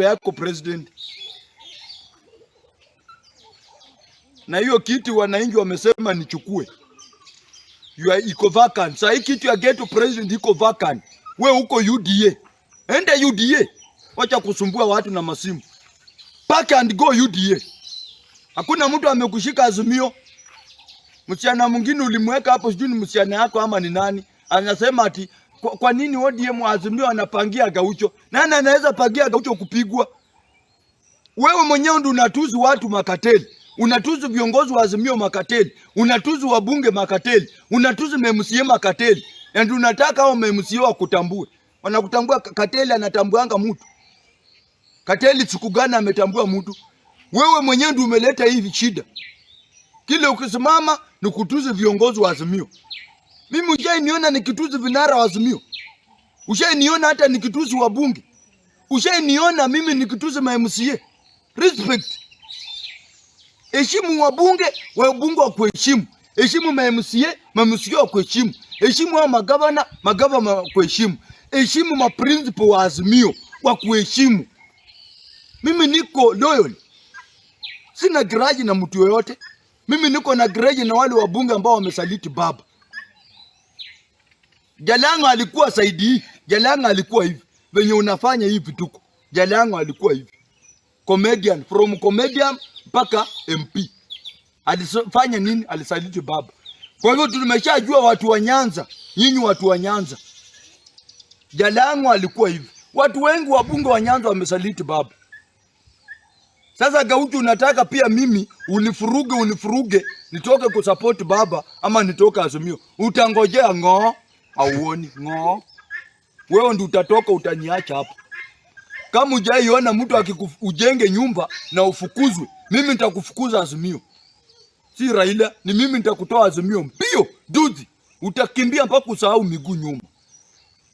Yako president. Na hiyo kiti wananchi wamesema nichukue. You are iko vacant. Sasa hii kitu ya ghetto president iko vacant. We uko UDA. Enda UDA. Wacha kusumbua watu na masimu. Pack and go UDA. Hakuna mtu amekushika Azimio. Msichana mwingine ulimweka hapo, sijui ni msichana yako ama ni nani, anasema ati kwa nini ODM Azimio anapangia Gaucho? Nani anaweza pangia Gaucho kupigwa? Wewe mwenyewe ndio unatuzi watu makateli, unatuzi viongozi wa Azimio makateli, unatuzi wabunge makateli, unatuzi MCA makateli, na ndio unataka hao MCA wakutambue. Wanakutambua? Kateli anatambuanga mtu? Kateli siku gani ametambua mtu? Wewe mwenyewe ndio umeleta hivi shida. Kile ukisimama ni kutuzi viongozi wa Azimio. Mimi ushainiona nikituzi vinara wa Azimio? Ushainiona hata nikituzi wabunge? Ushainiona mimi nikituzi ma MCA? Respect. Heshimu wabunge, wabunge wa kuheshimu. Heshimu ma MCA, ma MCA wa kuheshimu. Heshimu hao magavana, magavana wa kuheshimu. Heshimu ma principal wa Azimio wa kuheshimu. Mimi niko loyal. Sina grudge na mtu yoyote. Mimi niko na grudge na wale wabunge ambao wamesaliti baba. Jalango alikuwa saidi, Jalango alikuwa hivi. Venye unafanya hivi vituko. Jalango alikuwa hivi. Comedian, from comedian mpaka MP. Alifanya nini? Alisaliti baba. Kwa hivyo tumeshajua watu wa Nyanza, nyinyi watu wa Nyanza. Jalango alikuwa hivi. Watu wengi wabunge wa Nyanza wamesaliti baba. Sasa Gaucho, unataka pia mimi unifuruge unifuruge nitoke kusupport baba ama nitoke Azimio? Utangojea ng'oo, auoni ng'oo. Wewe ndio utatoka, utaniacha hapo. Kama hujaiona mtu akikujenge nyumba na ufukuzwe, mimi nitakufukuza Azimio. Si Raila, ni mimi nitakutoa Azimio mbio duzi. Utakimbia mpaka usahau miguu nyuma.